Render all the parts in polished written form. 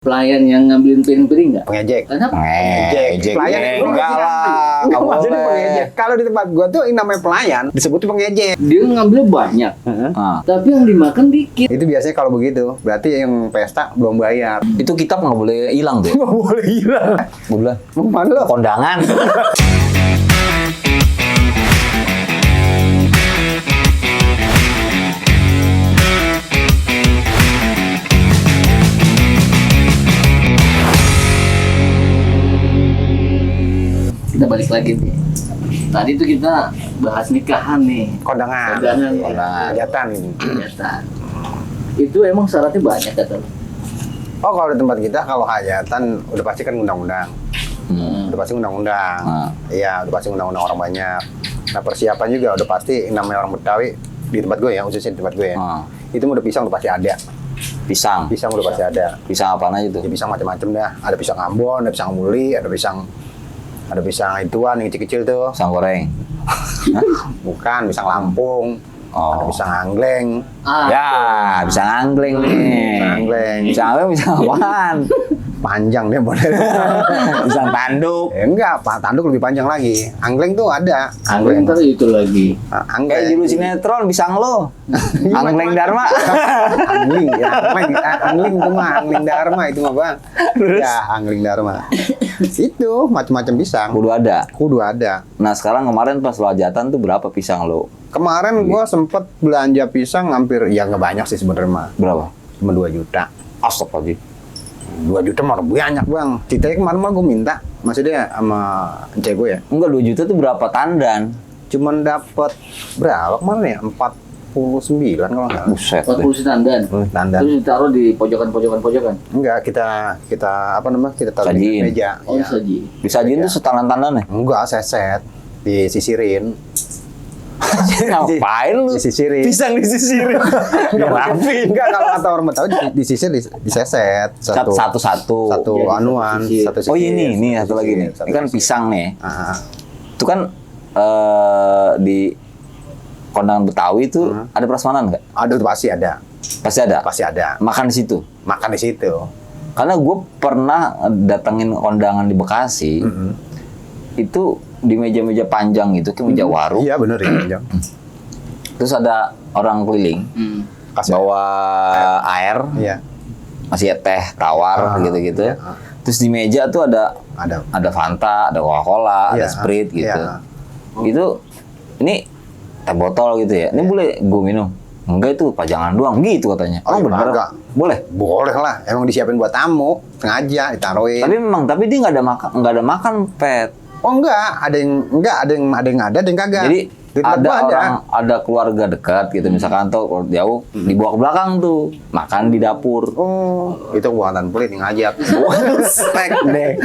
Pelayan yang ngambilin piring-piring nggak? Pengejek. Kenapa? Ngejek. Pelayan Enggak lah. Nggak Maksudnya boleh. pengejek. Kalau di tempat gua tuh yang namanya pelayan disebut pengejek. Dia ngambil banyak, Ah. tapi yang dimakan dikit. Itu biasanya kalau begitu, berarti yang pesta belum bayar. Itu kitab nggak boleh hilang tuh. Nggak boleh hilang. Gue bilang, Mau kemana lo? kondangan. Kita balik lagi nih. Tadi tuh kita bahas nikahan nih. Kondangan. Kondangan. Hajatan. Hajatan. Itu emang syaratnya banyak kata lo. Oh, kalau di tempat kita kalau hajatan udah pasti kan undang-undang. Hmm. Udah pasti undang-undang. Ah. Iya, udah pasti undang-undang orang banyak. Nah, persiapan juga udah pasti namanya orang Betawi di tempat gue ya, khususnya di tempat gue ya. Ah. Itu udah pisang udah pasti ada. Pisang. Pisang udah pasti ada. Pisang apaan aja tuh? Ya, pisang macam-macam dah. Ada pisang Ambon, ada pisang muli, ada pisang ituan yang kecil-kecil tuh. Pisang goreng. Bukan, pisang Lampung. Ada Oh. pisang Angleng. Ya, pisang angkleng nih. Pisang Angleng. Pisang angkleng pisang apaan? Panjang deh model. Pisang tanduk. Enggak, Pak Tanduk lebih panjang lagi. Angleng tuh ada. Angling ntar itu lagi. Kayak Angleng. judul sinetron pisang lo. Angkleng Dharma. Angling ya. Angling itu mah Angling Dharma itu mah, Bang. Ya, Angling Dharma. Itu macam-macam pisang. Kudu ada. Ada. Nah sekarang kemarin pas lo hajatan tuh berapa pisang lo? Kemarin gua sempet belanja pisang hampir ya nggak banyak sih sebenarnya mah. Berapa? Cuma 2 juta. Astagfirullah. 2 juta mah banyak, Bang. Ceritanya kemarin mah gua minta, maksudnya sama cewek gue ya. Enggak, 2 juta tuh berapa tandan? Cuman dapat berapa kemarin ya? 49 kalau nggak salah. Buset deh. 40 tandan. Tandan. Terus ditaruh di pojokan-pojokan. Enggak, kita apa namanya? Kita taruh di Sajiin. meja. Oh, ya. saji. Disajiin tuh setandan-tandan ya? Enggak, seset. Disisirin. Ngapain lu? Disisirin. Pisang disisirin. Biar rapi. Enggak, kalau kata orang Betawi disisir diseset Satu-satu. satu Iya, anuan, disisir. satu Oh sisir, ini satu lagi nih. sisir, Ini kan satu sisir. pisang nih. Ah, Itu kan di kondangan Betawi itu ada prasmanan nggak? aduh pasti ada. Pasti ada. Pasti ada. Makan di situ. Makan di situ. Karena gue pernah datengin kondangan di Bekasi, itu di meja-meja panjang gitu, ke meja warung. Iya bener ya. Terus ada orang keliling Kasih bawa air, Iya. masih teh tawar gitu-gitu. iya. Terus di meja tuh Ada. ada Fanta, ada Coca-Cola, ada Iya, Sprite gitu. iya. Itu ini teh botol gitu ya. Ini boleh gue minum? Enggak, itu pajangan doang gitu katanya. Oh, bener? enggak. Boleh. Boleh lah. Emang disiapin buat tamu, sengaja ditaruhin. Tapi dia nggak ada makan pet. Oh enggak, ada yang ada yang kagak. Jadi Di tempat ada gua ada keluarga dekat gitu misalkan tuh jauh dibawa ke belakang tuh makan di dapur. Oh, itu buatan pelit yang ngajak. Spek deh.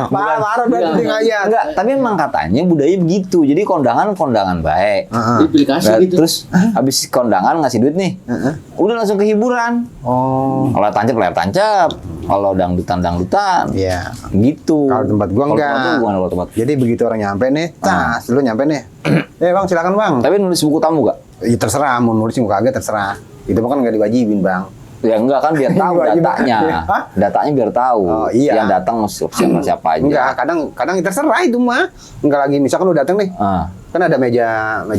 Parah berarti yang ngajak. Enggak, tapi emang katanya budaya begitu. Jadi kondangan baik. Diplikasi Nah, gitu. terus habis kondangan ngasih duit nih. Udah langsung ke hiburan. Oh, Kalau tancap. Kalau dangdutan. iya. Gitu. Kalau tempat gua Kalau enggak. tempat gua gimana kalau tempat? Jadi begitu orang nyampe nih, tas, lu nyampe nih. Bang, silakan bang. Tapi nulis buku tamu gak? Ya, terserah, mau nulis mau kagak terserah. Itu mah kan nggak diwajibin bang. Ya enggak kan biar tahu Wajib. datanya. Hah? Datanya biar tahu. Oh, iya. Yang datang siapa aja. Enggak, kadang terserah itu mah. Enggak lagi, misalkan lu datang nih, Ah, kan ada meja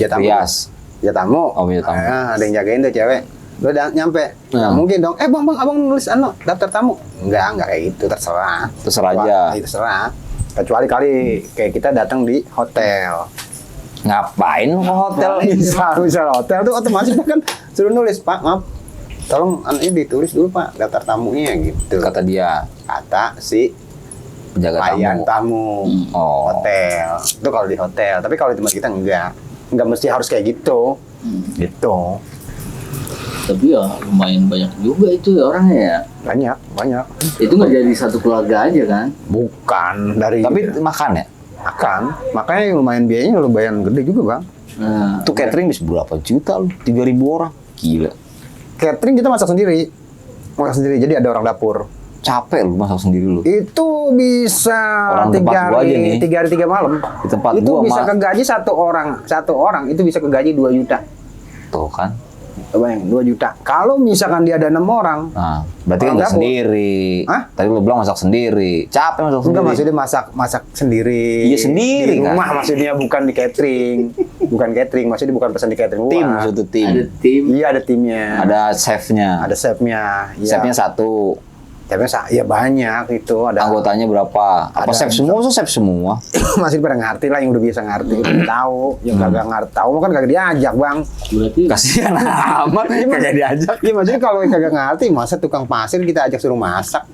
tamu. rias. Meja tamu. Oh, meja tamu. Ada yang jagain tuh cewek. Lu udah nyampe, nggak Hmm. mungkin dong. Bang, abang nulis daftar tamu. Enggak kayak gitu, terserah. Terserah Wah, aja. itu terserah. Kecuali kali kayak kita datang di hotel. Ngapain ke hotel? Misal hotel tuh otomatis kan suruh nulis, Pak, maaf. Tolong ini ditulis dulu, Pak, daftar tamunya gitu. Kata dia, Kata si penjaga pelayan tamu. tamu. Oh. Hotel. Itu kalau di hotel, tapi kalau di tempat kita enggak. Enggak mesti harus kayak gitu. Gitu. Tapi ya lumayan banyak juga itu ya orangnya ya. Banyak. Itu nggak jadi satu keluarga aja kan? Bukan dari Tapi makan ya? makan. Makanya lumayan biayanya lumayan gede juga, Bang. Nah, Itu catering bisa berapa juta lu? 3.000 orang. Gila. Catering kita masak sendiri. Jadi ada orang dapur. Capek lu masak sendiri lu. Itu bisa Orang tempat gua aja nih. 3 hari 3 malam. Di tempat itu gua bisa mah. kegaji satu orang itu bisa kegaji 2 juta. Tuh kan. Bayangin 2 juta. Kalau misalkan dia ada 6 orang, Nah, berarti kan Orang nggak dapur. sendiri. Hah? Tadi lu bilang masak sendiri. Capek masak sendiri. enggak maksudnya masak sendiri. Iya, sendiri, Di kan? rumah maksudnya bukan di catering. Bukan catering, maksudnya bukan pesan di catering luar. Tim maksudnya tim. Ada tim. Iya, ada timnya. Ada chefnya. Ada chefnya. Iya. Chefnya satu. Chefnya ya banyak itu, ada Anggotanya berapa? Apa Ada- chef semua? So chef semua. masih pada ngerti lah, yang udah biasa ngerti, udah tahu. Yang kagak ngerti tahu mah kan kagak diajak, Bang. Berarti Kasihan amat kagak diajak. Iya, maksudnya kalau kagak ngerti, masa tukang pasir kita ajak suruh masak?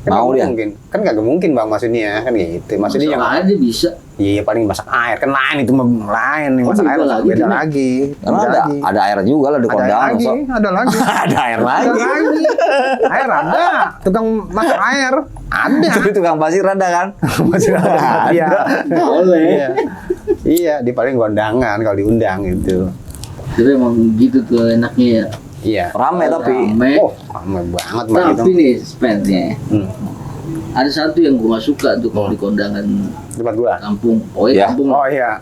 Kan Mau kagak dia? mungkin. Kan kagak mungkin, Bang, maksudnya. Kan kayak gitu. Maksudnya yang masak aja bisa. iya paling masak air, kan lain itu mah lain. Yang Oh, masak beda air lagi, beda Cina. lagi. Karena Beda lagi. ada air juga lah di Ada air kondangan. lagi, So. ada lagi. Ada air Ada lagi. lagi. Air ada. Tukang masak air ada. Tapi tukang pasir ada kan? Masih ada. Iya. Boleh. Iya. Iya, di paling kondangan kalau diundang itu. Jadi emang gitu tuh enaknya ya. Iya. Rame tapi. Rame. Oh, rame banget Bang itu. Tapi nih spendnya Hmm. ada satu yang gua gak suka tuh kalau di kondangan Tempat gua. kampung. Oh Ya. ya kampung. Oh iya.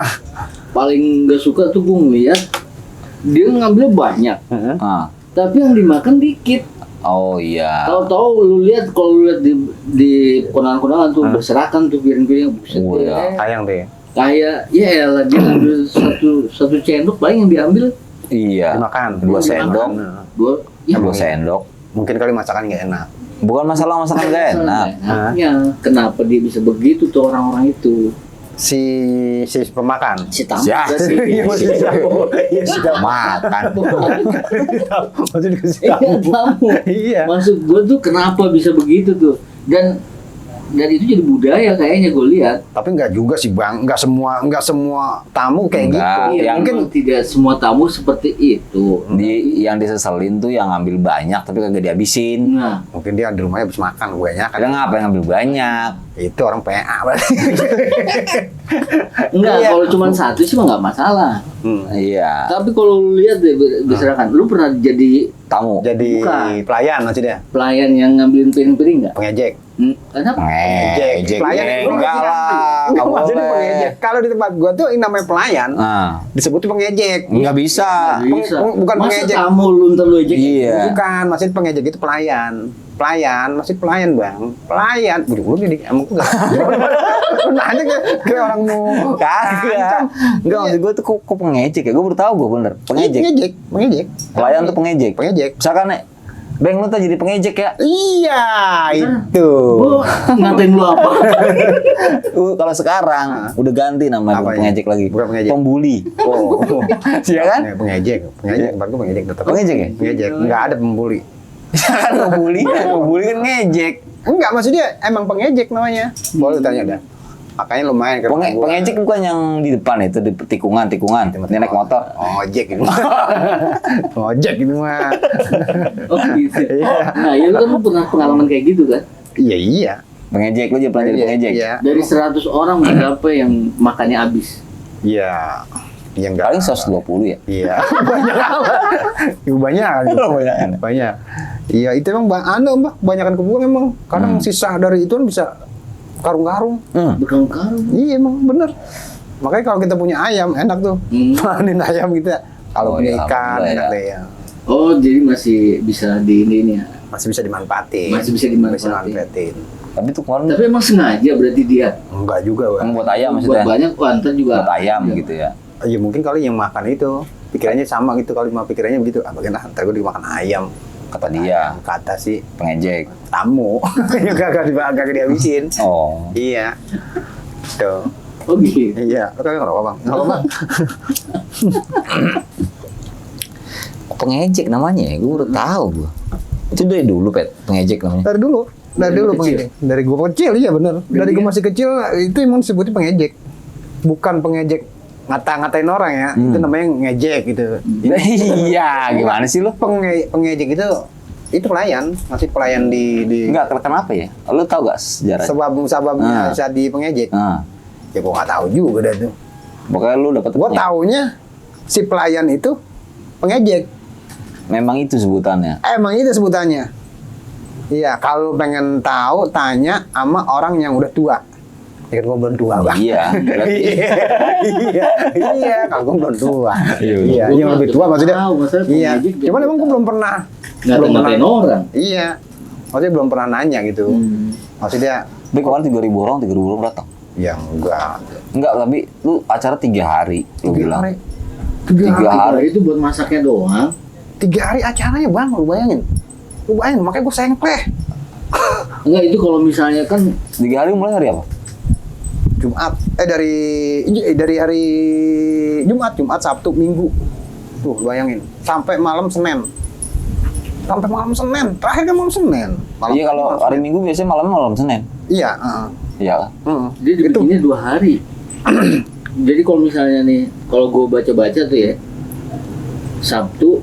Paling gak suka tuh gua ngeliat dia ngambil banyak, Heeh. Ah. tapi yang dimakan dikit. Oh iya. Tahu-tahu lu lihat kalau lu lihat di kondangan-kondangan tuh berserakan tuh piring-piring, buset Oh, deh. iya. Sayang deh. Kayak ya elah dia ambil satu sendok paling yang diambil Iya. Dimakan. 2 sendok. dua ya 2 sendok. Mungkin kali masakan nggak enak. Bukan masalah masakan gak enak. enaknya. Kenapa dia bisa begitu tuh orang-orang itu? Si pemakan. Si tamu Ya. juga sih. Iya, maksudnya tamu. Iya, sudah Makan. maksudnya si Iya tamu. tamu. Iya. Maksud gue tuh kenapa bisa begitu tuh? Dan itu jadi budaya kayaknya gue lihat. Tapi nggak juga sih, Bang. Nggak semua tamu kayak Enggak. gitu. Iya, yang- mungkin tidak semua tamu seperti itu. Yang diseselin tuh yang ngambil banyak tapi kagak dihabisin. Nah, Mungkin dia di rumahnya habis makan banyak kan. Kadang ngapain ngambil banyak? Itu orang PA berarti. enggak Iya. kalau cuma satu sih mah nggak masalah. Iya. Tapi kalau lu lihat deh berserakan, lu pernah jadi Tamu. Jadi Bukan. pelayan maksudnya. pelayan yang ngambilin piring-piring nggak? Pengejek. Kenapa? Ngejek. Pelayan itu Enggak lah. Enggak, Nggak maksudnya boleh. pengejek. Kalau di tempat gua tuh yang namanya pelayan Ah. disebutnya pengejek. Nggak bisa. Bisa. bukan Masa pengejek. tamu lu ntar lu ejek? Iya. Bukan, maksudnya pengejek itu pelayan. Pelayan, maksud pelayan, Bang. Pelayan. Lu jadi emang enggak. Lu nanya ke orang mau Kagak. Enggak maksud gue tuh kok pengejek ya? Gue baru tahu gue bener. Pengejek. Pengejek. Pelayan tuh pengejek. Pengejek. Misalkan nih, Beng lu tuh jadi pengejek ya. Iya, itu. Gua ngatain lu apa? Kalau sekarang udah ganti namanya bukan Apanya? pengejek lagi. Bukan pengejek. Pembuli. Oh. Iya kan? Pengejek. Pengejek, tempat gua pengejek tetap. Pengejek ya? Pengejek. Enggak ada pembuli. Kan pembuli kan ngejek. Enggak, maksudnya emang pengejek namanya. Boleh tanya dah. Makanya lumayan ke rumah gua. Pengejek bukan yang di depan itu di tikungan. Dia naik motor. Ojek itu. Ojek itu mah. Oh gitu. Iya. Nah, ya lu kan lu pernah pengalaman kayak gitu kan? Iya, iya. Pengejek lu jangan pernah jadi pengejek. Iya. Dari 100 orang berapa yang makannya habis? Iya. Iya enggak. Paling 120 ya. Iya. Banyak apa? Banyak. Banyakan. Banyak. Iya, itu emang Mbak, banyakan kebuang emang. Kadang sisa dari itu kan bisa karung-karung. Berkarung-karung. Iya, emang bener. Makanya kalau kita punya ayam enak tuh. Mainin ayam kita. Kalau Oh, punya iya, ikan alhamdulillah enak ya. deh ya. Oh, jadi masih bisa di ini ya. Masih bisa dimanfaatin. Masih bisa dimanfaatin. Tapi tuh kemarin Tapi emang sengaja berarti dia Enggak juga, Bang. buat ayam buat maksudnya. banyak, wah ntar juga Buat ayam gitu ya. Ya mungkin kali yang makan itu pikirannya sama gitu, kali mah pikirannya begitu. Ah, bagaimana ntar gue dimakan ayam. Kata dia. Kata si Pengejek. tamu. Yang kagak dihabisin. Oh. Iya. Tuh. Oh gitu. Iya, lo kagak ngerokok, Bang? Ngerokok, Bang? Pengejek namanya ya, gue baru tahu gue. Itu dari dulu pet pengejek namanya. Dari dulu Dari kecil? pengejek. Dari gua kecil, iya bener. Dari gua masih kecil, itu emang disebutnya pengejek. Bukan pengejek ngata-ngatain orang ya, itu namanya ngejek gitu. Iya, gimana sih lu? Pengejek itu pelayan, masih pelayan di Enggak, kenapa ya? Lu tahu gak sejarah? sebab-sebabnya saat di pengejek. Nah, Ya gua nggak tahu juga dah tuh. pokoknya lu dapat Gua taunya si pelayan itu pengejek. memang itu sebutannya. Emang itu sebutannya. Iya, kalau pengen tahu tanya sama orang yang udah tua. Ya kan gue belum tua bang. Iya. berarti- Iya, kalau gue belum tua. Iya, Iya, Gua yang lebih tua maksudnya. tahu, masalah Iya, pendidik cuman emang gue belum pernah. nggak ada ngatain orang. Iya, maksudnya belum pernah nanya gitu. Maksudnya, Tapi kemarin 3.000 orang datang. ya enggak. Enggak, tapi lu acara 3 hari, lu bilang. Tiga hari. Itu buat masaknya doang. 3 hari acaranya bang, lu bayangin. Makanya gue sengkleh. Enggak, itu kalau misalnya kan 3 hari mulai hari apa? Jumat, dari hari Jumat, Sabtu, Minggu. Tuh, bayangin. Sampai malam Senin. Terakhir kan malam Senin. Iya, kalau hari Minggu biasanya malam Senin. Iya, Iya kan? dia dibikinnya 2 hari. Jadi kalau misalnya nih, kalau gue baca-baca tuh ya, Sabtu,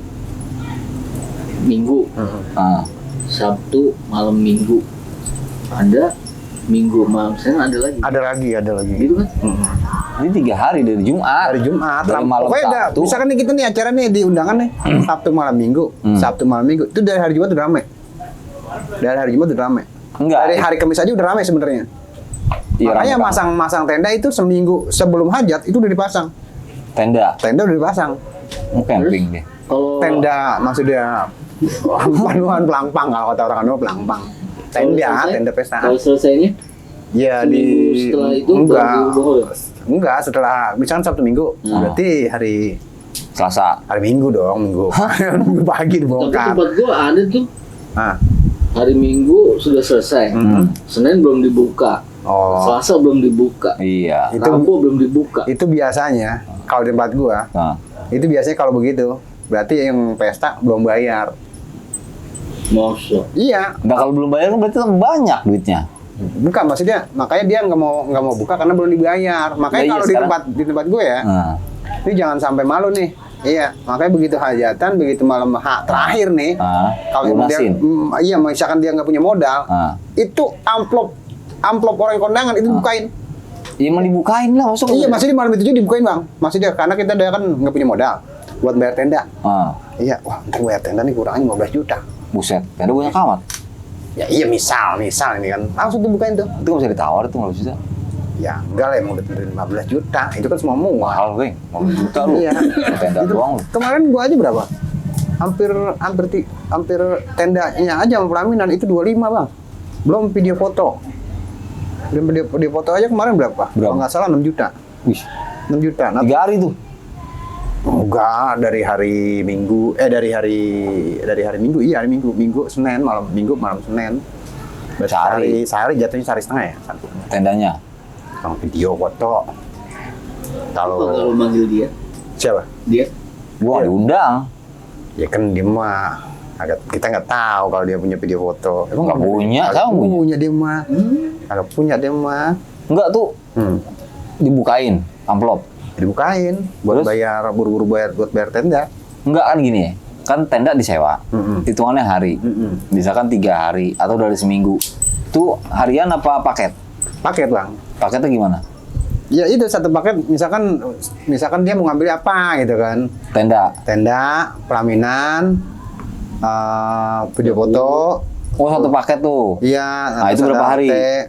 Minggu, Ah. Sabtu malam Minggu, ada Minggu malam Senin ada lagi. Ada lagi. Gitu kan? Ini 3 hari dari Jumat. Hari Jumat, Dari malam pokoknya ada. Sabtu. Misalkan nih kita nih acara nih di undangan nih, Sabtu malam Minggu, itu dari hari Jumat udah rame. Dari hari Jumat udah rame. Enggak. Dari hari Kamis aja udah rame sebenarnya. Iya, Makanya rame-rame. masang tenda itu seminggu sebelum hajat itu udah dipasang. Tenda. Tenda udah dipasang. Camping deh. Kalau Tenda maksudnya panuan pelangpang, kalau kata orang Anu pelangpang. Tenda pesta. Kalau selesainya Ya seminggu setelah itu baru bohong. enggak setelah misalkan Sabtu Minggu berarti hari Selasa. Minggu dong, Minggu pagi Tapi dibongkar. tempat gua ada tuh Ah, hari Minggu sudah selesai, Senin belum dibuka, oh, Selasa belum dibuka, Iya. Itu- Rabu belum dibuka. itu biasanya kalau di tempat gua, Nah. itu biasanya kalau begitu berarti yang pesta belum bayar. Masa? Iya, Nah, kalau belum bayar kan berarti banyak duitnya. bukan maksudnya makanya dia nggak mau buka karena belum dibayar. Makanya Iya, kalau sekarang- di tempat gue ya, Nah. ini jangan sampai malu nih. Iya, makanya begitu hajatan, begitu malam terakhir nih, Ah, kalau dia, lunasin. iya misalkan dia nggak punya modal, Ah. itu amplop orang kondangan itu dibukain. Iya, mau dibukain lah, masuk. Iya, masih di malam itu juga dibukain bang. Masih dia karena kita udah kan nggak punya modal buat bayar tenda. Ah, Iya, wah ntar bayar tenda nih kurangnya 15 juta. buset. Tenda banyak amat. Ya iya misal ini kan langsung dibukain tuh. Itu nggak bisa ditawar tuh, nggak bisa. Ya enggak lah, mau dari 15 juta itu kan semua mual. Mahal, Bang. 15 juta lu. Iya. Tenda Itu doang lu. kemarin gua aja berapa? Hampir tendanya aja sama pelaminan itu 25 bang. Belum video foto. Belum video foto aja kemarin berapa? Kalau nggak salah 6 juta. Wih, 6 juta. Nah, 3 hari tuh. enggak dari hari Minggu dari hari Minggu, iya hari Minggu Senin malam Senin. Sehari. Sehari jatuhnya sehari setengah ya. Tendanya. Bang video foto. Kalau Kalau manggil dia, siapa? dia Gua nggak Iya. diundang. Ya kan dia mah kita nggak tahu kalau dia punya video foto. Nggak punya, Kagak sama punya. punya dia mah. Kagak punya dia mah. Enggak tuh, dibukain amplop. Dibukain buat Terus? bayar buru-buru buat bayar tenda. Enggak kan gini ya. Kan tenda disewa. Hitungannya hari. Misalkan 3 hari atau dari seminggu. Itu harian apa paket? Paket bang. Paketnya gimana? Ya itu satu paket misalkan dia mau ngambil apa gitu kan. Tenda. Pelaminan, video foto. Oh, satu paket tuh. Iya. Nah, itu terus berapa ada hari? teh.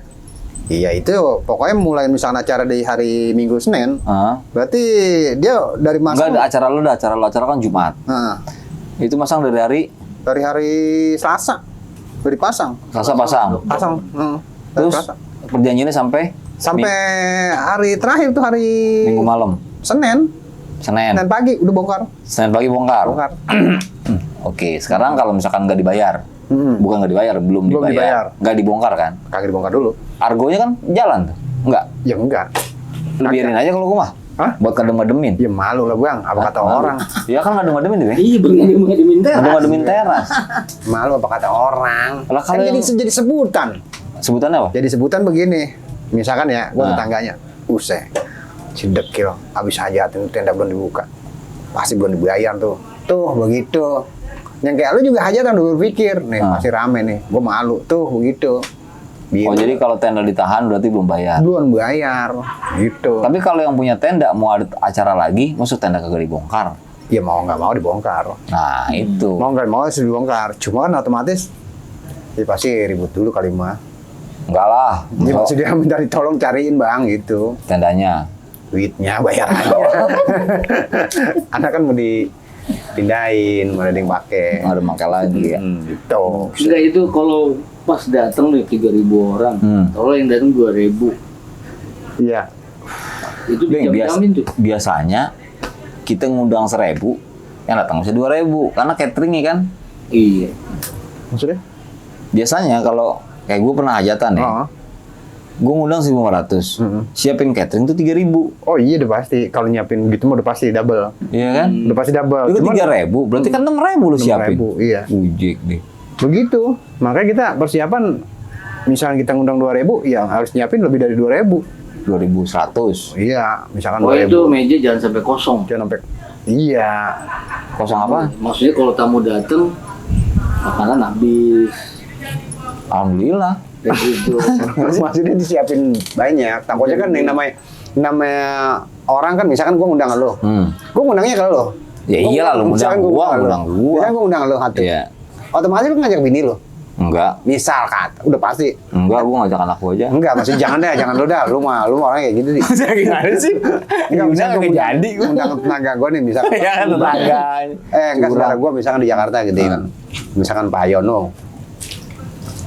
Iya itu pokoknya mulai misalkan acara di hari Minggu Senin. Ah. Berarti dia dari Enggak masang. ada acara lu kan Jumat. Nah, Itu masang dari hari dari hari Selasa udah dipasang. Selasa pasang. Pasang. Dari Terus Selasa. perjanjiannya sampai Sampai hari terakhir tuh hari Minggu malam. Senin Senin pagi udah bongkar. Senin pagi bongkar. Bongkar. Oke, sekarang kalau misalkan nggak dibayar, bukan nggak dibayar, belum Belum dibayar. nggak dibongkar kan? Kagak dibongkar dulu. Argonya kan jalan tuh, nggak? Ya enggak. Lu biarin aja kalau gua mah. Hah? Buat kadem-kademin. Ya malu lah bang. Apa kata Malu. orang? Ya kan kadem-kademin deh. iya benar mau diminta. Kadem-kademin teras. Malu apa kata orang? Lah, Kan kalau jadi yang- jadi sebutan. Sebutannya apa? Jadi sebutan begini. Misalkan ya, gua Nah. tetangganya, si dekil, habis hajatan tenda belum dibuka, pasti belum dibayar tuh. Tuh begitu. Yang kayak lu juga hajatan udah berpikir, nih Nah. pasti rame nih. Gua malu tuh begitu. Oh, jadi kalau tenda ditahan berarti belum bayar. belum bayar, gitu. Tapi kalau yang punya tenda mau ada acara lagi, maksud tenda kagak dibongkar. Ya mau nggak mau dibongkar. Nah, itu. Mau nggak mau harus dibongkar. Cuma kan otomatis, ya pasti ribut dulu kali mah. Enggak lah. Ya maksudnya minta ditolong cariin bang gitu. Tendanya. Duitnya bayar aja. Anak kan mau dipindahin, mau ada yang pakai. Ada makai lagi ya. Gitu. Enggak, itu kalau pas datang nih 3.000 orang, kalau yang datang 2.000, Iya. itu Bang, dijamin tuh. biasanya kita ngundang 1.000, yang datang bisa 2.000 karena cateringnya kan. Iya. Maksudnya? Biasanya kalau kayak gue pernah hajatan ya, Oh. gue ngundang 1.500, siapin catering tuh 3.000. Oh iya udah pasti. Kalau nyiapin gitu mah udah pasti double. Iya kan? Udah pasti double. Itu 3.000, berarti kan 6.000 lu siapin. 6.000, iya. Ujek deh. Begitu. Makanya kita persiapan, misalnya kita ngundang 2.000, ya harus nyiapin lebih dari 2.000. 2.100. Iya, misalkan Oh 2.000. itu meja jangan sampai kosong. Jangan sampai. Iya. Kosong apa? Maksudnya kalau tamu datang, makanan habis. Alhamdulillah. Kayak gitu. Maksudnya disiapin banyak. Takutnya kan yang namanya orang kan, misalkan gua ngundang lo. Gua ngundangnya ke lo. Ya iyalah, lu ngundang gua, ngundang gua. Misalkan gua ngundang lo satu. Iya. Otomatis lu ngajak bini lo. Enggak. Misal kan, udah pasti. Enggak, gua ngajak anak gua aja. Enggak, maksudnya jangan deh, jangan lo dah. Lu mah orangnya kayak gitu sih. Gimana sih? Enggak, misalkan gua jadi. ngundang tetangga gua nih, misalkan. Ya kan tetangga. Enggak, saudara gua misalkan di Jakarta gitu kan. Misalkan Pak Yono.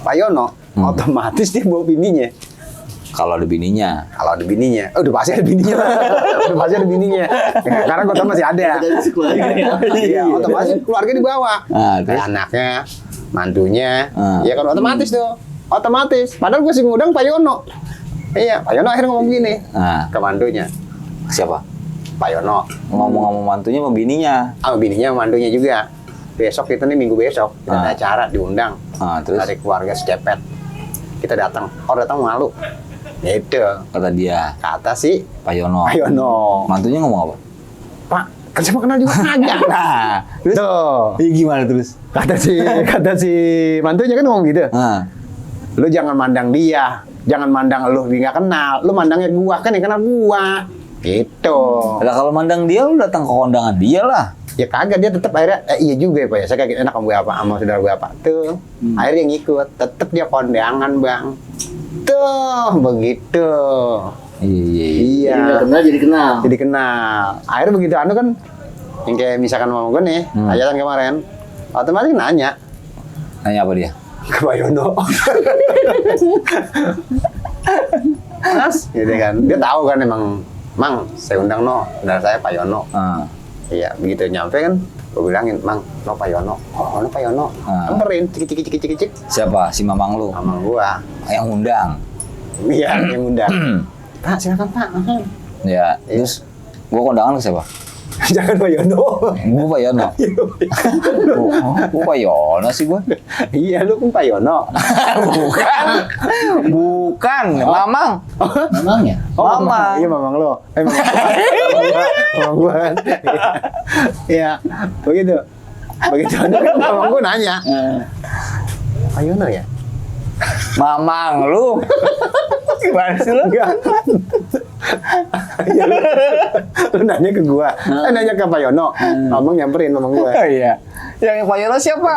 Pak Yono, otomatis dia bawa bininya. Kalau ada bininya. Kalau ada bininya, udah pasti ada bininya. Udah pasti ada bininya. Ya, karena gue tau masih ada. Dari keluarga ya. Iya, otomatis keluarga dibawa. Ah, terus? Kayak anaknya, mantunya. Ah. Ya kan otomatis tuh. Otomatis. Padahal gue sih ngundang Pak Yono. Iya, Pak Yono akhirnya ngomong gini ke mantunya. Siapa? Pak Yono. Ngomong-ngomong mantunya sama bininya. Sama bininya, sama mantunya juga. Besok kita nih minggu besok kita ada acara diundang Terus? dari keluarga secepet. Kita datang. Oh datang malu. Itu Kata dia, kata si Pak Yono. Pak Yono. Mantunya ngomong apa? Pak, kan siapa kenal juga kagak. Nah, terus? Tuh. Iya gimana terus? Kata si mantunya kan ngomong gitu. Lu jangan mandang dia, jangan mandang lu nggak kenal. Lu mandangnya gua, kan yang kenal gua. Gitu. Lah kalau mandang dia, lu datang ke kondangan dia lah. Ya kagak, dia tetap akhirnya iya juga ya Pak ya. Saya kayak enak sama gue apa sama saudara gue apa. Tuh. Akhirnya ngikut, tetap dia kondangan, Bang. Tuh, begitu. Iya. Iya. Jadi nggak kenal jadi kenal. Jadi kenal. Akhirnya begitu anu kan, yang kayak misalkan mama gue nih, hajatan kemarin, otomatis nanya Nanya apa dia? ke Pak Yono. Mas, gitu kan. Dia tahu kan emang, Mang, saya undang no, saudara saya Pak Yono. Iya, begitu nyampe kan, gue bilangin, Mang, no Pak Yono. Oh, no Pak Yono. Samperin, cik. Siapa? Si mamang lu? Sama gua. Yang undang? Iya, yang undang. Pak, silakan Pak. Ya, terus gua kondangan ke siapa? Jangan Pak Yono. Gua Pak Yono. Gua Pak Yono sih gua. Iya, lu kan Pak Yono. Bukan, mamang. Memangnya? Oh, Mamang. Iya, mamang lo. Mamang gua kan. Iya, begitu. Begitu anu kan mamang gua nanya. Pak Yono ya? Mamang lu. Gimana sih lu? Enggak. Lu nanya ke gua. Nanya ke Pak Yono. Mamang nyamperin mamang gua. Iya. Yang Pak Yono siapa?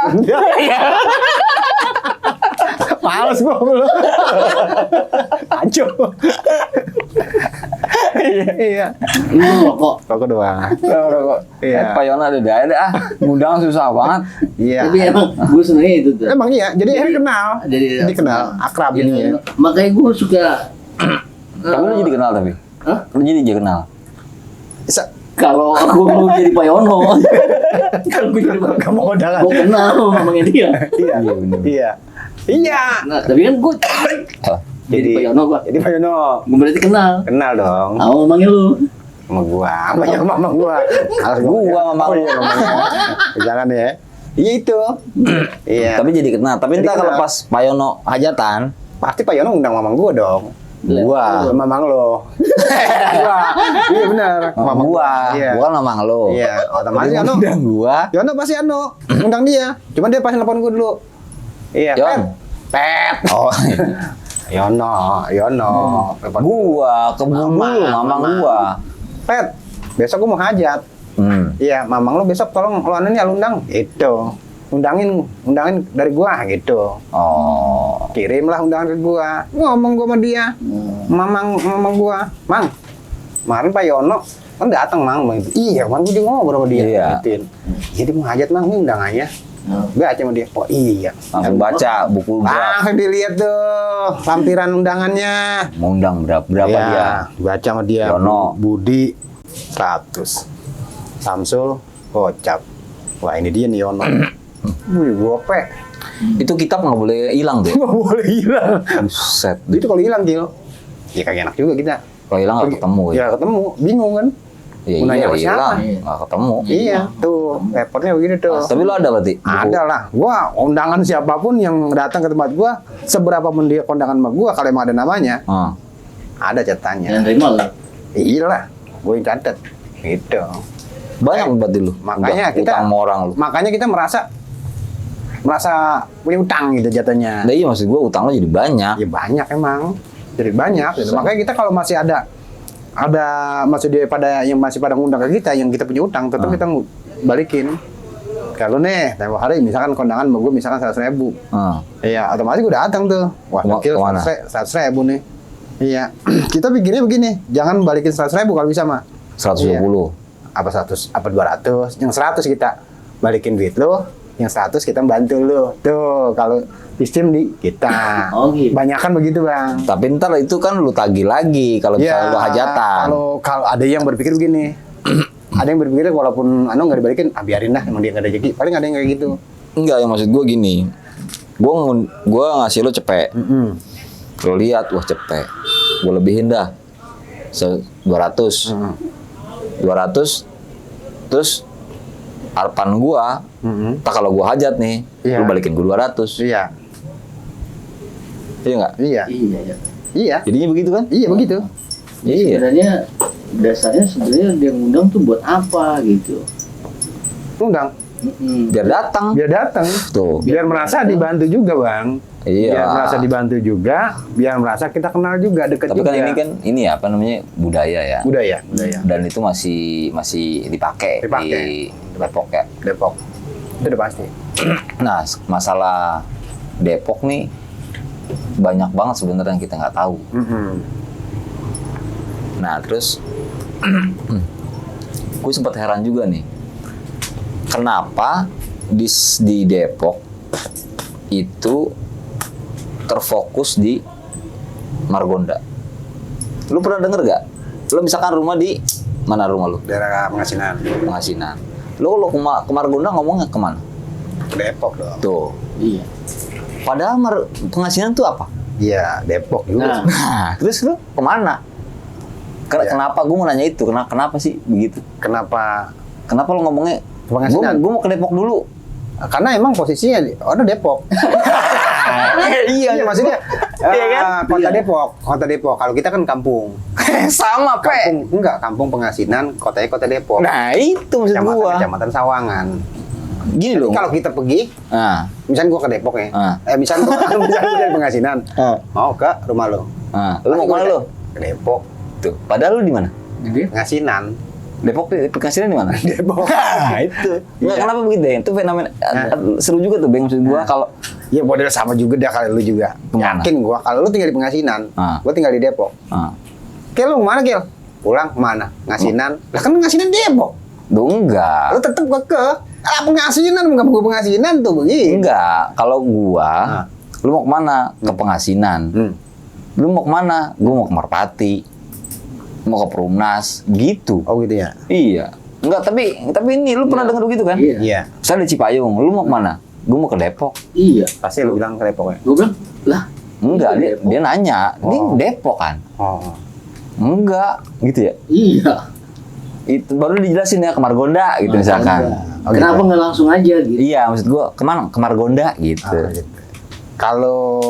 Males gua lu. Aco. Iya. Lu rokok. Rokok doang. Rokok. Iya. Pak Yono ada. Ngundang susah banget. Iya. Tapi emang gue senengnya itu tuh. Emang iya, jadi akhirnya kenal. Jadi kenal, akrab Jadi, jadinya. makanya gue suka. Tapi lu jadi kenal tapi? Hah? Lu jadi kenal? Bisa Kalau aku mau jadi Pak Yono, kalau gue jadi Pak kamu kondangan. gue kenal sama mamanya dia. Iya. Iya, bener. Iya. Iya. Nah, tapi kan gue jadi Pak Yono, Pak. Jadi Pak Yono. Gue berarti kenal. Kenal dong. Sama mamanya lu. Sama gua, sama mamang gua. Harus Gua mamang. Oh, iya, mamangnya. Jangan ya. Iya itu. Iya. Tapi jadi kenal. Tapi Jadi entah kalau kenal. pas Pak Yono hajatan, Pasti Pak Yono undang mamang gua dong. gua. Mamang lo. Gua. Iya benar. Mamang gua, Iya. bukan mamang lo. Iya, otomatis Dia Yono. ngundang gua. Yono pasti Yono. Undang dia. Cuman dia pasti nelpon gua dulu. Iya, Yon. Pet. Oh, Yono. Telepon gua ke bulu, mamang gua. Pet, besok gua mau hajat. Iya, mamang lo besok tolong lo anu nih undang. Itu. Undangin dari gua gitu. Oh. Kirimlah undangan ke gua. Ngomong gua sama dia. Mamang gua. Mang, kemarin Pak Yono kan datang Mang. Iya, Mang gua ngobrol sama dia. Iya. Gituin. Jadi mau hajat Mang, ini undangannya. Baca sama dia. Oh iya. Langsung baca buku Langsung dilihat tuh lampiran undangannya. mau undang berapa Iya, dia. baca sama dia. Yono. Budi 100. Samsul gocap. Wah ini dia nih Yono. Wih, gope. Itu kitab nggak boleh hilang tuh. Nggak boleh hilang. Buset. Itu kalau hilang, Gil. Ya kagak enak juga kita. Kalau hilang nggak ketemu ya. Ya ketemu, bingung kan? Ya, Mau nanya iya sama siapa? hilang, nggak ketemu. Iya, tuh repotnya begini tuh. Tapi lo ada berarti? Buku? Ada lah. Gua undangan siapapun yang datang ke tempat gua, seberapa pun dia kondangan sama gua, kalau emang ada namanya, Ah. ada catatannya. Yang terima lo. Iya lah, gua yang catat. Gitu. Banyak berarti lu. Makanya kita utang sama orang lu. Makanya kita merasa punya utang gitu jatuhnya. Nah, iya maksud gua utang lo jadi banyak. Ya banyak emang. Jadi banyak gitu. Makanya kita kalau masih ada maksud dia pada yang masih pada ngundang ke kita yang kita punya utang tetap kita balikin. Kalau nih tempo hari misalkan kondangan sama gue misalkan 100.000. Iya, otomatis gue datang tuh. Wah, gokil 100.000 nih. Iya. Kita pikirnya begini, jangan balikin 100.000 kalau bisa mah. 120. Apa 100, apa 200, yang 100 kita balikin duit lo, yang 100 kita bantu lo. Tuh, kalau sistem di kita. Oh, gitu. Banyakan begitu, Bang. Tapi ntar itu kan lu tagih lagi kalau misalnya lu hajatan. Kalau ada yang berpikir begini. Ada yang berpikir walaupun nggak dibalikin, biarin lah emang dia nggak ada rezeki. Paling ada yang kayak gitu. Enggak, yang maksud gua gini. Gua ngasih lu cepet. Lu lihat, wah cepet. Gua lebihin dah. 200. 200. Terus harapan gua, tak kalau gua hajat nih, Iya. lu balikin gua 200. Iya. Iya nggak? Iya. Iya, ya. Iya. Jadinya begitu kan? Iya begitu. Iya. Sebenarnya dasarnya dia ngundang tuh buat apa gitu. Undang. Biar datang. Biar datang. Tuh. Biar merasa dibantu juga, Bang. Iya. Biar merasa dibantu juga, biar merasa kita kenal juga, dekat Tapi juga. kan ini kan ini apa namanya budaya ya. budaya. Dan itu masih dipakai Dipakai. di Depok ya. Depok. Itu udah pasti. Nah, masalah Depok nih banyak banget sebenarnya yang kita nggak tahu. Nah, terus gue sempat heran juga nih. Kenapa di Depok itu terfokus di Margonda? Lu pernah denger gak? Lu misalkan rumah di mana rumah lu? Daerah Pengasinan. Pengasinan. Lu ke Margonda ngomongnya kemana? Depok dong. Tuh. Iya. Padahal Pengasinan tuh apa? Iya, Depok juga. Nah, terus lu kemana? Ya. Kenapa gue mau nanya itu? Kenapa sih begitu? Kenapa? Kenapa lu ngomongnya? Pengasinan. Gue mau ke Depok dulu. Karena emang posisinya ada Depok. Iya, maksudnya kota Depok, kota Depok. Kalau kita kan kampung. Sama, Kampung Pengasinan, kotanya kota Depok. Nah, itu maksud gua. Kecamatan Sawangan. Gini Jadi loh. kalau kita pergi, misalnya gua ke Depok ya. Misalnya gua dari Pengasinan. Mau ke rumah lo. Lu mau kemana lu? Ke Depok. Tuh. Padahal lu di mana? Jadi Pengasinan. Depok Pengasinan di mana? Depok. Nah, itu. Nggak, Iya. kenapa begitu ya? Itu fenomena seru juga tuh, Bang, maksud gua kalau Ya model sama juga dah kalau lu juga. Kemana? Yakin gua kalau lu tinggal di Pengasinan, gua tinggal di Depok. Kel lu kemana Kel? Pulang kemana? Ngasinan. Lah kan Ngasinan Depok. Duh, enggak. Lu tetep ke Pengasinan, bukan Pengasinan tuh begini. Enggak. Kalau gua, lu mau kemana? Ke Pengasinan. Lu mau kemana? Gua mau ke Merpati. Mau ke Perumnas, gitu. Oh gitu ya. Iya. Enggak, tapi ini lu pernah dengar begitu kan? Iya. Saya di Cipayung, lu mau kemana? Gue mau ke Depok. Iya. Pasti lu bilang ke Depok ya. Gue bilang, lah. Enggak, Ini dia, dia nanya, ini Depok kan? Enggak, gitu ya. Iya. Itu baru dijelasin ya ke Margonda gitu misalkan. Kenapa nggak langsung aja gitu? Iya, maksud gua kemana? Ke Margonda gitu. Kalau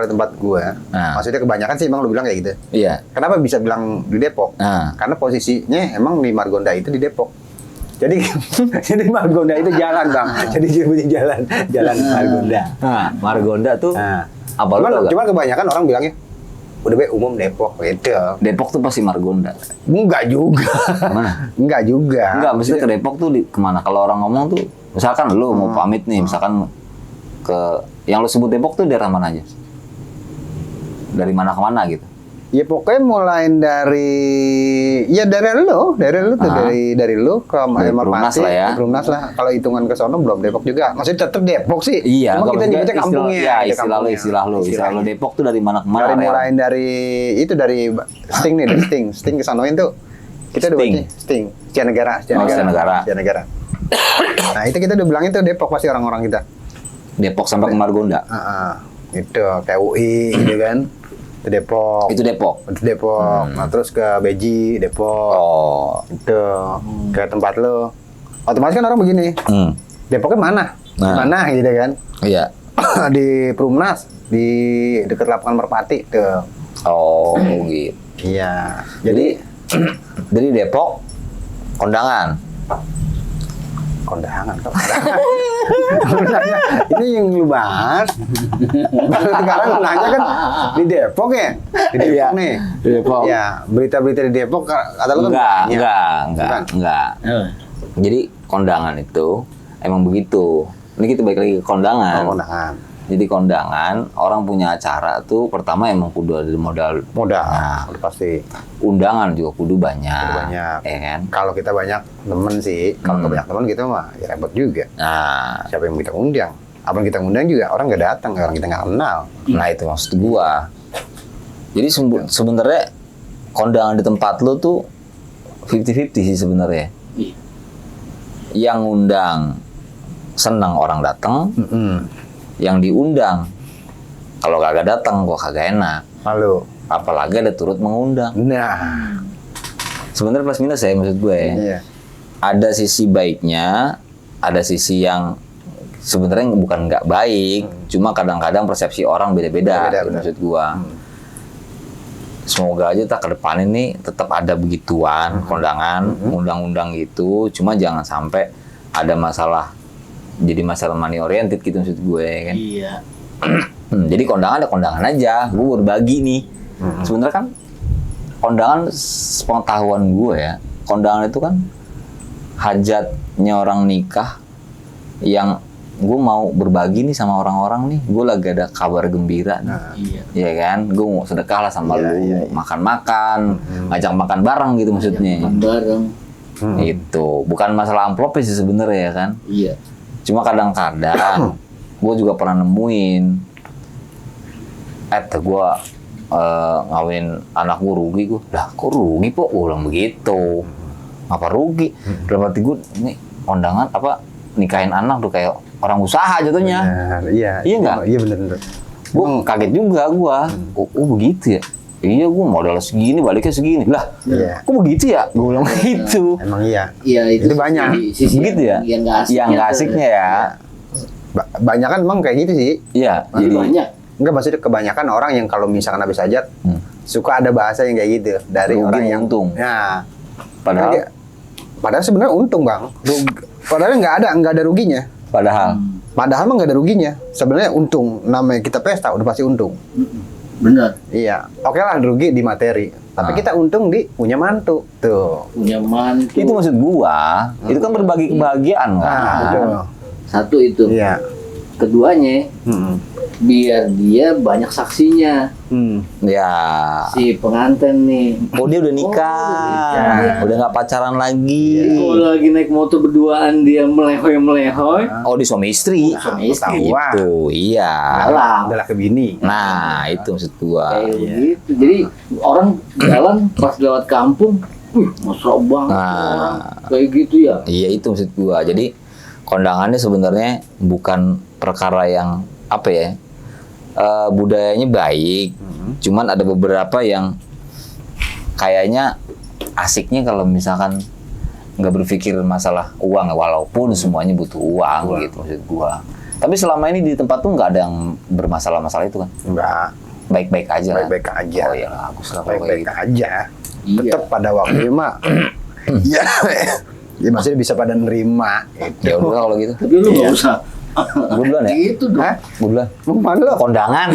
tempat gua, maksudnya kebanyakan sih emang lu bilang kayak gitu. Iya. Kenapa bisa bilang di Depok? Karena posisinya emang di Margonda itu di Depok. Jadi jadi Margonda itu jalan, Bang. Jadi dia punya jalan Margonda. Margonda tuh apa lu? Cuman kebanyakan orang bilangnya udah umum Depok gitu. Depok tuh pasti Margonda. Enggak juga. Mana? Enggak juga. Enggak, maksudnya ke Depok tuh kemana? Kalau orang ngomong tuh, misalkan lu mau pamit nih, misalkan ke Yang lo sebut Depok tuh daerah mana aja? Dari mana ke mana gitu? Ya pokoknya mulai dari dari lu tuh dari lu ke Dari Perumnas lah ya. Perumnas lah. Kalau hitungan ke sono belum Depok juga. Maksudnya tetap Depok sih. Iya, Cuma kalau kita maksudnya nyebutnya kampungnya. Ya, gitu, istilah lo. Istilah lo Depok tuh dari mana ke mana? Mulai dari Sting nih, Sting ke sanoin tuh. Kita udah Sting. baca Sting, Cianegara. Cianegara. Nah, itu kita udah bilangin tuh Depok pasti orang-orang kita. Depok sampai ke Margonda. Itu kayak UI gitu kan. Itu Depok. Itu Depok. Nah, terus ke Beji, Depok. Oh. Itu ke tempat lo. Otomatis kan orang begini. Depoknya mana? Di mana gitu kan? Iya. Di Perumnas, di dekat lapangan Merpati tuh. Oh, gitu. Iya. Jadi Depok kondangan. Kondangan kok. Ini yang lu bahas. Sekarang lu nanya kan di Depok ya? Di Depok nih. Di Depok. Ya, berita-berita di Depok kata lu kan Enggak. Jadi kondangan itu emang begitu. Ini kita balik lagi ke kondangan. Kondangan. Jadi kondangan, orang punya acara tuh pertama emang kudu ada modal. Udah pasti. Undangan juga kudu banyak. Ya kan? Kalau kita banyak temen sih, kalau banyak temen kita mah ya repot juga. Nah, Siapa yang kita undang? Apa yang kita undang juga orang nggak datang, orang kita nggak kenal. nah itu maksud gua. Jadi sebenarnya kondangan di tempat lo tuh 50-50 sih sebenarnya. Iya. Yang undang senang orang datang, yang diundang kalau kagak datang gua kagak enak. Lalu, Apalagi ada turut mengundang. nah, Sebenarnya plus minus ya maksud gue. iya. Ada sisi baiknya, ada sisi yang sebenarnya bukan nggak baik, cuma kadang-kadang persepsi orang beda-beda. Beda-beda, Maksud gua. Semoga aja tak ke depan ini tetap ada begituan kondangan, undang-undang gitu. Cuma jangan sampai ada masalah, jadi masalah money oriented gitu maksud gue kan. Iya. Jadi kondangan ada kondangan aja. Gue berbagi nih. Sebenarnya kan kondangan sepengetahuan gue ya, kondangan itu kan hajatnya orang nikah yang gue mau berbagi nih sama orang-orang nih. Gue lagi ada kabar gembira nih. Iya. Iya kan, gue mau sedekah lah sama lu, Iya. makan-makan, ngajak makan bareng gitu maksudnya. Makan bareng. Itu bukan masalah amplop sih sebenarnya ya kan. Iya. Cuma kadang-kadang gue juga pernah nemuin, gue ngawin anak gue rugi gue. Lah kok rugi po? Gue bilang begitu. Apa rugi? Dalam hati gue, ini kondangan apa nikahin anak tuh kayak orang usaha jatuhnya. Benar, iya. Iya nggak? Iya benar. Gue kaget juga gue. Oh begitu ya? Iya gue modal segini baliknya segini. Lah Iya. kok begitu ya? Gue bilang gitu. Emang iya. Iya Itu banyak. sisi Begitu ya? Yang nggak asiknya. Yang nggak asiknya ya. Banyak kan emang kayak gitu sih. Iya. Jadi banyak. Enggak, maksudnya kebanyakan orang yang kalau misalkan habis hajat suka ada bahasa yang kayak gitu dari Rugi orang yang untung. Ya. Padahal Padahal sebenarnya untung, Bang. Padahal nggak ada ruginya. Padahal Padahal mah nggak ada ruginya. Sebenarnya untung. Namanya kita pesta udah pasti untung. Benar. Iya. Oke lah rugi di materi. Tapi kita untung di punya mantu. Tuh. Punya mantu. itu maksud gua, itu kan berbagi kebahagiaan kan. Nah, betul. Satu itu. Iya. Keduanya, biar dia banyak saksinya. Ya. Si pengantin nih. Oh dia udah nikah, udah nggak pacaran lagi. Kalau lagi naik motor berduaan dia melehoy-melehoy. Oh di suami istri. Suami istri. Tahu. Gitu, iya. Alam. Adalah ke bini. Nah itu maksud gua. Kayak begitu. Jadi orang jalan pas lewat kampung, mesra banget Nah. orang kayak gitu ya. Iya itu maksud gua. Jadi kondangannya sebenarnya bukan perkara yang apa ya, budayanya baik. Cuman ada beberapa yang kayaknya asiknya kalau misalkan nggak berpikir masalah uang, walaupun semuanya butuh uang gitu maksud gua. Tapi selama ini di tempat tuh nggak ada yang bermasalah-masalah itu kan? Enggak. Baik-baik aja. Baik-baik aja. Oh iya bagus lah kalau kayak Baik-baik gitu. aja. Iya. Tetap pada waktunya mah. Ya. Ya maksudnya bisa pada nerima. Ya udah kalau gitu. Tapi lu nggak usah. Gue duluan ya? Gitu dong. Hah? Gue duluan. Mau kemana lo? Kondangan.